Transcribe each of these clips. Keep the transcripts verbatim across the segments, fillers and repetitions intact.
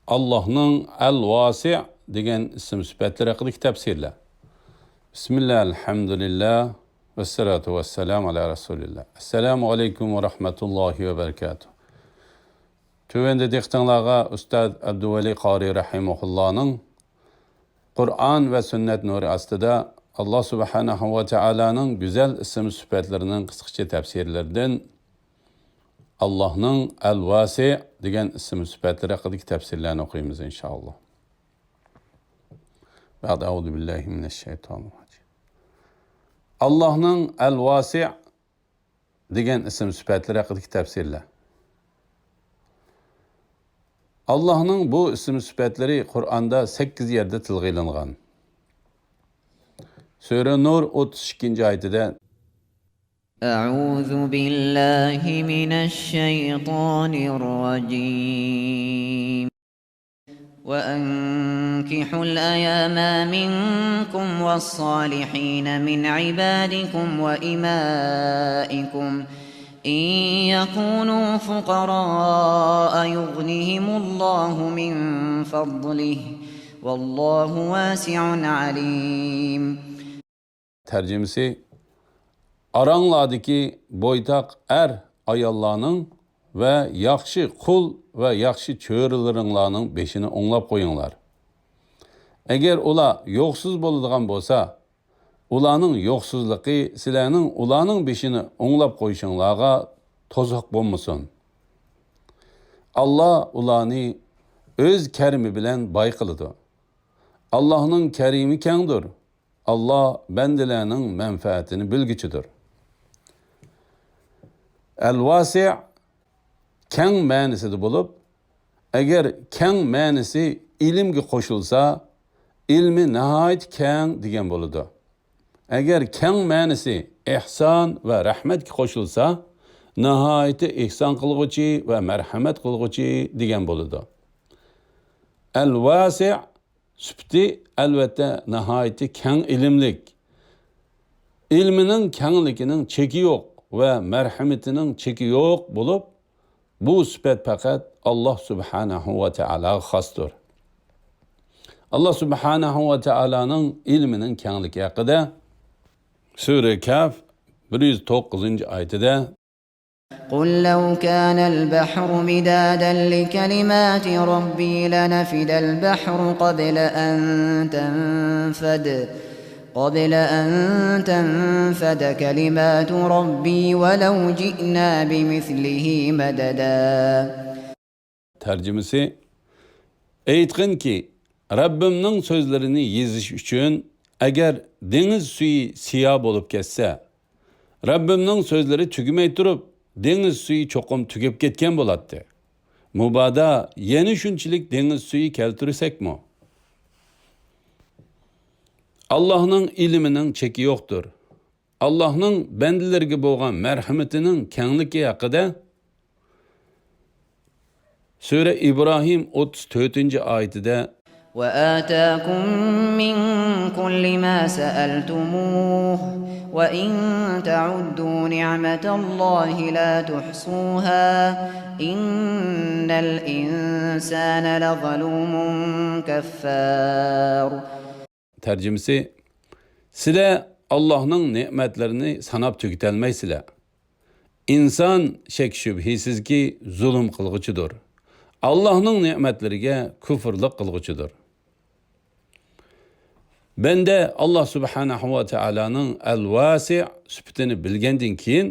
ئاللاھنىڭ ئەل-ۋاسىئ دېگەن ئىسىم سۈپەتلىرى ھەققىدىكى تەپسىرلەر. بىسمىللا، ئەلھەمدۇلىللا، ۋەسسالاتۇ ۋەسسالامۇ ئالا رەسۇلىللا. ئەسسالامۇ ئەلەيكۇم ۋە رەھمەتۇللاھى ۋە بەرىكاتۇھ. تۆۋەندە دىققىتىڭلارغا ئۇستاز ئابدۇۋەلى قارى رەھىمەھۇللانىڭ قۇرئان ۋە سۈننەت نۇرى ئاستىدا ئاللا سۇبھانەھۇ ۋە تائالانىڭ گۈزەل ئىسىم سۈپەتلىرىنىڭ قىسقىچە تەپسىرلىرىدىن ئاللاھنىڭ ئەل-ۋاسىئ دېگەن ئىسىم سۈپەتلىرى ھەققىدىكى تەپسىرلەرنى ئوقۇيمىز، ئىنشائاللا. بەئد، ئەئۇزۇ بىللاھى مىنەششەيتانىررەجىم. ئاللاھنىڭ ئەل-ۋاسىئ دېگەن ئىسىم سۈپەتلىرى ھەققىدىكى تەپسىرلەر. ئاللاھنىڭ بۇ ئىسىم سۈپەتلىرى قۇرئاندا سەككىز يەردە تىلغا ئېلىنغان. سۈرە نۇر ئوتتۇز ئىككىنچى ئايىتىدە، أعوذ بالله من الشيطان الرجيم. وأنكحوا الأيامى منكم والصالحين من عبادكم وإمائكم إن يكونوا فقراء يغنهم الله من فضله والله واسع عليم. تەرجىمىسى، ئاراڭلاردىكى بويتاق ئەر ئاياللارنىڭ ۋە ياخشى قۇل ۋە ياخشى چۆرىلىرىڭلارنىڭ بېشىنى ئوڭلاپ قويۇڭلار. ئەگەر ئۇلار يوقسۇز بولىدىغان بولسا، ئۇلارنىڭ يوقسۇزلۇقى سىلەرنىڭ ئۇلارنىڭ بېشىنى ئوڭلاپ قويۇشۇڭلارغا توساق بولمىسۇن. ئاللا ئۇلارنى ئۆز كەرىمى بىلەن باي قىلىدۇ. ئاللانىڭ كەرىمى كەڭدۇر. ئاللا بەندىلەرنىڭ مەنپەئەتىنى بىلگۈچىدۇر. ئەل-ۋاسىئ كەڭ مەنىسىدە بولۇپ، ئەگەر كەڭ مەنىسى ئىلىمگە قوشۇلسا، ئىلمى ناھايىتى كەڭ دېگەن بولىدۇ. ئەگەر كەڭ مەنىسى ئېھسان ۋە رەھمەتكە قوشۇلسا، ناھايىتى ئېھسان قىلغۇچى ۋە مەرھەمەت قىلغۇچى دېگەن بولىدۇ. ئەل-ۋاسىئ سۈپىتى، ئەلۋەتتە، ناھايىتى كەڭ ئىلىملىك. ئىلمىنىڭ كەڭلىكىنىڭ چېكى يوق ۋە مەرھىمىتىنىڭ چېكى يوق بولۇپ، بۇ سۈپەت پەقەت ئاللا سۇبھانەھۇ ۋە تائالاغا خاستۇر. ئاللا سۇبھانەھۇ ۋە تائالانىڭ ئىلمىنىڭ كەڭلىكى ھەققىدە سۈرە كەھف بىر يۈز توققۇزىنچى ئايىتىدە، قل لو كان البحر مدادا لكلمات ربي لنفد البحر قبل أن تنفد، قبل أن تنفد كلمات ربي ولو جئنا بمثله مددا. تەرجىمىسى، ئېيتقىنكى، رەببىمنىڭ سۆزلىرىنى يېزىش ئۈچۈن، ئەگەر دېڭىز سۈيى سىيا بولۇپ كەتسە، رەببىمنىڭ سۆزلىرى تۈگىمەي تۇرۇپ، دېڭىز سۈيى چوقۇم تۈگەپ كەتكەن بولاتتى. مۇبادا يەنە شۇنچىلىك دېڭىز سۈيى كەلتۈرسەكمۇ؟ ئاللاھنىڭ ئىلمىنىڭ چېكى يوقتۇر. ئاللاھنىڭ بەندىلىرىگە بولغان مەرھىمىتىنىڭ كەڭلىكى ھەققىدە سۈرە ئىبراھىم ئوتتۇز تۆتىنچى ئايىتىدە، وآتاكم من كل ما سألتموه وإن تعدوا نعمة الله لا تحصوها إن الإنسان لظلوم كفار. تەرجىمىسى، سىلەر ئاللاھنىڭ نېمەتلىرىنى ساناپ تۈگىتەلمەيسىلەر. ئىنسان شەك-شۈبھىسىزكى زۇلۇم قىلغۇچىدۇر. ئاللاھنىڭ نېمەتلىرىگە كۇفرلۇق قىلغۇچىدۇر. بەندە ئاللا سۇبھانەھۇ ۋە تائالانىڭ ئەل-ۋاسىئ سۈپىتىنى بىلگەندىن كېيىن،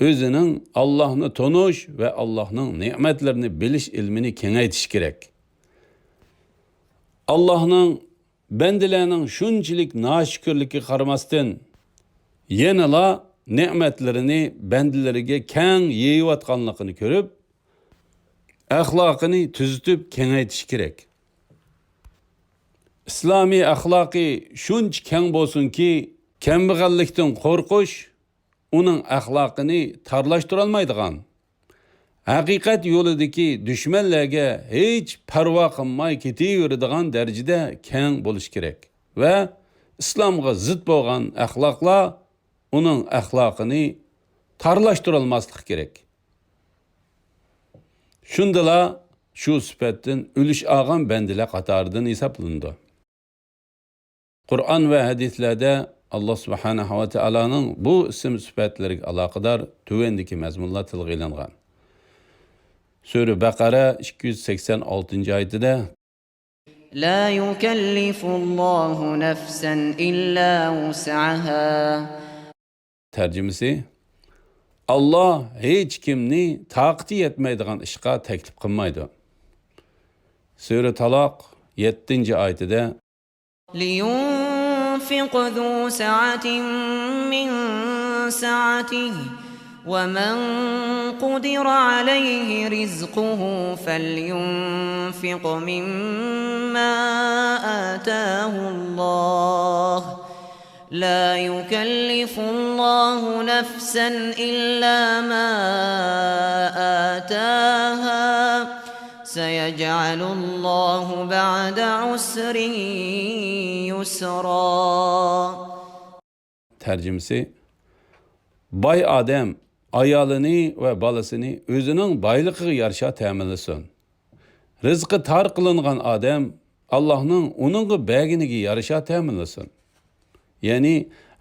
ئۆزىنىڭ ئاللاھنى تونۇش ۋە ئاللاھنىڭ نېمەتلىرىنى بىلىش ئىلمىنى كېڭەيتىشى كېرەك. ئاللاھنىڭ بەندىلەرنىڭ شۇنچىلىك ناشۈكۈرلۈكىگە قارىماستىن، يەنىلا نېمەتلىرىنى بەندىلىرىگە كەڭ يېيىۋاتقانلىقىنى كۆرۈپ، ئەخلاقىنى تۈزىتىپ كېڭەيتىشى كېرەك. ئىسلامىي ئەخلاقى شۇنچە كەڭ بولسۇنكى، كەمبەغەللىكتىن قورقۇش ئۇنىڭ ئەخلاقىنى تارلاشتۇرالمايدىغان، ھەقىقەت يولىدىكى دۈشمەنلەرگە ھېچ پەرۋا قىلماي كېتىۋېرىدىغان دەرىجىدە كەڭ بولۇشى كېرەك ۋە ئىسلامغا زىت بولغان ئەخلاقلار ئۇنىڭ ئەخلاقىنى تارلاشتۇرالماسلىقى كېرەك. شۇندىلا شۇ سۈپەتتىن ئۈلۈش ئالغان بەندىلەر قاتارىدىن ھېسابلىنىدۇ. قۇرئان ۋە ھەدىسلەردە ئاللا سۇبھانەھۇ ۋە تائالانىڭ بۇ ئىسىم سۈپەتلىرىگە ئالاقىدار تۆۋەندىكى مەزمۇنلار تىلغا ئېلىنغان. سۈرە بەقەرە ئىككى يۈز سەكسەن ئالتىنچى ئايىتىدە، لا يكلف الله نفسا إلا وسعها. تەرجىمىسى، ئاللا ھېچ كىمنى تاقىتى يەتمەيدىغان ئىشقا تەكلىپ قىلمايدۇ. سۈرە تالاق يەتتىنچى ئايىتىدە، لينفق ذو سعة من سعته ومن قدر عليه رزقه فلينفق مما آتاه الله لا يكلف الله نفسا إلا ما آتاها سيجعل الله بعد عسر يسرا. تەرجىمىسى، باي ئادەم ئايالىنى ۋە بالىسىنى ئۆزىنىڭ بايلىقىغا يارىشا تەمىنلىسۇن. رىزقى تار قىلىنغان ئادەم ئاللاھنىڭ ئۇنىڭغا بەرگىنىگە يارىشا تەمىنلىسۇن. يەنى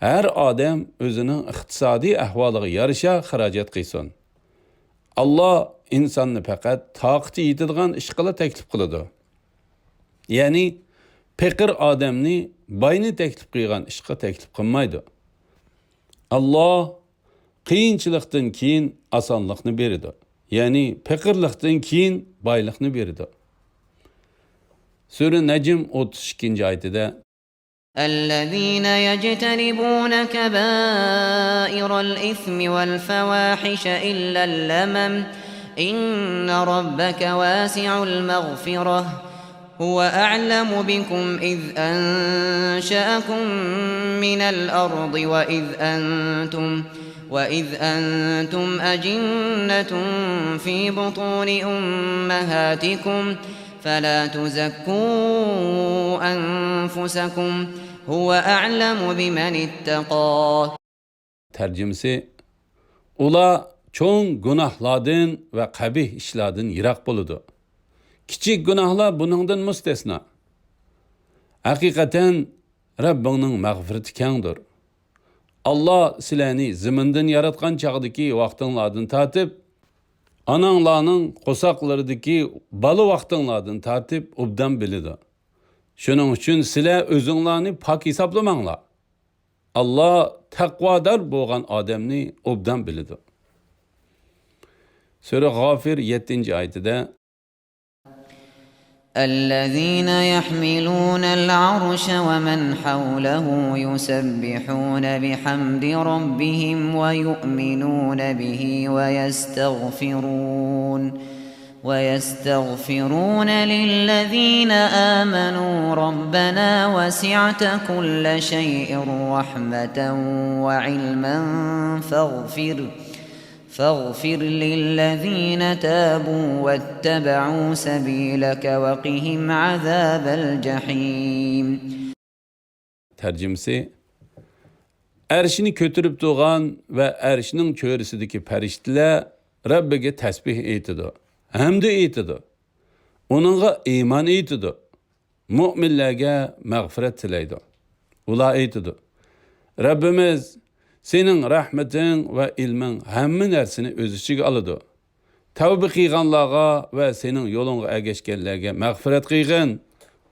ھەر ئادەم ئۆزىنىڭ ئىقتىسادىي ئەھۋالىغا يارىشا خىراجەت قىلسۇن. ئاللا ئىنساننى پەقەت تاقىتى يېتىدىغان ئىشقىلا تەكلىپ قىلىدۇ. يەنى پېقىر ئادەمنى باينى تەكلىپ قىلغان ئىشقا تەكلىپ قىلمايدۇ. ئاللا قىيىنچىلىقتىن كېيىن ئاسانلىقنى بېرىدۇ. يەنى پېقىرلىقتىن كېيىن بايلىقنى بېرىدۇ. سۈرە نەجم ئوتتۇز ئىككىنچى ئايىتىدە، الذين يجتنبون كبائر الإثم والفواحش إلا اللمم إن ربك واسع المغفرة هو أعلم بكم إذ أنشأكم من الأرض وإذ أنتم وإذ أنتم أجنة في بطون أمهاتكم فلا تزكوا أنفسكم هو أعلم بمن اتقى. تەرجىمىسى، ئۇلار چوڭ گۇناھلاردىن ۋە قەبىھ ئىشلاردىن يىراق بولىدۇ. كىچىك گۇناھلار بۇنىڭدىن مۇستەسنا. ھەقىقەتەن، رەببىڭنىڭ مەغپىرىتى كەڭدۇر. ئاللا سىلەرنى زېمىندىن ياراتقان چاغدىكى ۋاقتىڭلاردىن تارتىپ، ئاناڭلارنىڭ قورساقلىرىدىكى بالا ۋاقتىڭلاردىن تارتىپ ئوبدان بىلىدۇ. شۇنىڭ ئۈچۈن سىلەر ئۆزۈڭلارنى پاك ھېسابلىماڭلار. ئاللا تەقۋادار بولغان ئادەمنى ئوبدان بىلىدۇ. سۈرە غافىر يەتتىنچى ئايىتىدە، الذين يحملون العرش ومن حوله يسبحون بحمد ربهم ويؤمنون به ويستغفرون ويستغفرون للذين آمنوا ربنا وسعت كل شيء رحمة وعلما فاغفر فاغفر للذين تابوا واتبعوا سبيلك وقهم عذاب الجحيم. تەرجىمىسى، ئەرشنى كۆتۈرۈپ تۇرغان ۋە ئەرشنىڭ چۆرىسىدىكى پەرىشتىلەر رەببىگە تەسبىھ ئېيتىدۇ، ھەمدۇ ئېيتىدۇ، ئۇنىڭغا ئىمان ئېيتىدۇ، مۆمىنلەرگە مەغپىرەت تىلەيدۇ. ئۇلار ئېيتىدۇ، رەببىمىز، سېنىڭ رەھمىتىڭ ۋە ئىلمىڭ ھەممە نەرسىنى ئۆز ئىچىگە ئالىدۇ. تەۋبە قىلغانلارغا ۋە سېنىڭ يولۇڭغا ئەگەشكەنلەرگە مەغپىرەت قىلغىن،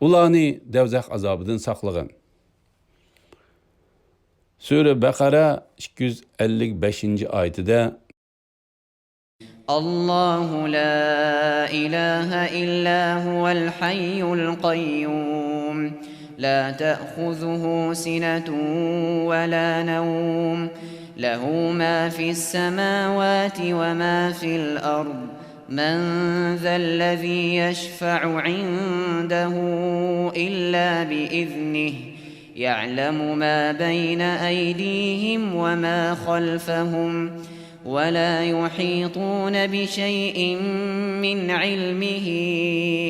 ئۇلارنى دەۋزەخ ئازابىدىن ساقلىغىن. سۈرە بەقەرە ئىككى يۈز ئەللىك بەشىنچى ئايىتىدە، الله لا إله إلا هو الحي القيوم لا تأخذه سنة ولا نوم له ما في السماوات وما في الأرض من ذا الذي يشفع عنده إلا بإذنه يعلم ما بين أيديهم وما خلفهم ولا يحيطون بشيء من علمه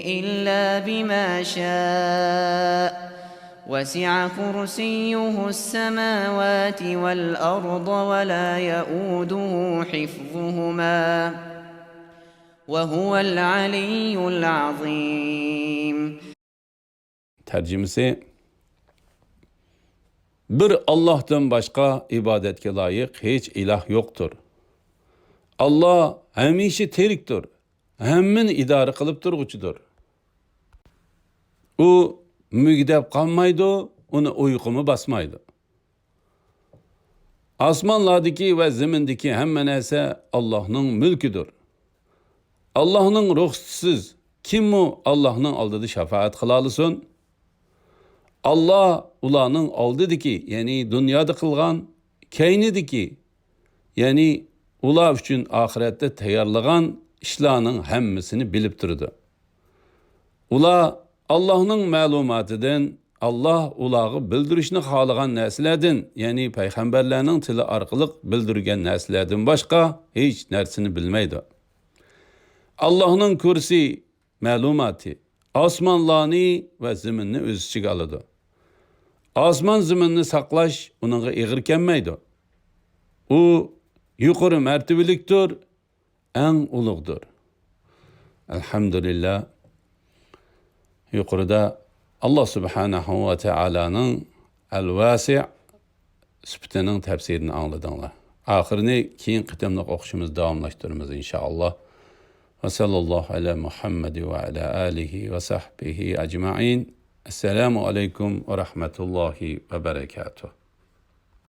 إلا بما شاء وسع كرسيه السماوات والأرض ولا يئوده حفظهما وهو العلي العظيم. تەرجىمىسى: بىر ئاللاھتىن باشقا ئىبادەتكە لايىق ھېچ ئىلاھ يوقتۇر. ئاللاھ ھەمىشە تىرىكتۇر، ھەممىنى ئىدارە قىلىپ تۇرغۇچىدۇر. ئۇ مۈگدەپ قالمايدۇ، ئۇنى ئۇيقۇمۇ باسمايدۇ. ئاسمانلاردىكى ۋە زېمىندىكى ھەممە نەرسە ئاللاھنىڭ مۈلكىدۇر. ئاللاھنىڭ رۇخسىتىسىز كىممۇ ئاللاھنىڭ ئالدىدا شاپائەت قىلالىسۇن؟ ئاللاھ ئۇلارنىڭ ئالدىدىكى، يەنى دۇنيادا قىلغان، كەينىدىكى، يەنى ئۇلار ئۈچۈن ئاخىرەتتە تەييارلىغان ئىشلارنىڭ ھەممىسىنى بىلىپ تۇرىدۇ. ئۇلار ئاللاھنىڭ مەلۇماتىدىن، ئاللاھ ئۇلارغا بىلدۈرۈشنى خالىغان نەرسىلەردىن، يەنى پەيغەمبەرلەرنىڭ تىلى ئارقىلىق بىلدۈرگەن نەرسىلەردىن باشقا ھېچ نەرسىنى بىلمەيدۇ. ئاللاھنىڭ كۇرسى مەلۇماتى ئاسمانلارنى ۋە زېمىننى ئۆز ئىچىگە ئالىدۇ. ئاسمان زېمىننى ساقلاش ئۇنىڭغا ئېغىر كەلمەيدۇ. ئۇ يۇقىرى مەرتىۋىلىكتۇر، ئەڭ ئۇلۇغدۇر. ئەلھەمدۇلىللا، يۇقىرىدا ئاللاھ سۇبھانەھۇ ۋە تائالانىڭ ئەل-ۋاسىئ سۈپىتىنىڭ تەپسىرىنى ئاڭلىدىڭلار. ئاخىرىنى كېيىنكى قېتىملىق ئوقۇشىمىزدا داۋاملاشتۇرىمىز، ئىنشائاللاھ. ۋە سەللەللاھۇ ئەلە مۇھەممەد ۋە ئەلە ئالىھى ۋە سەھبىھى ئەجمەئىن. ئەسسالامۇ ئەلەيكۇم ۋە رەھمەتۇللاھى ۋە بەرەكاتۇھ.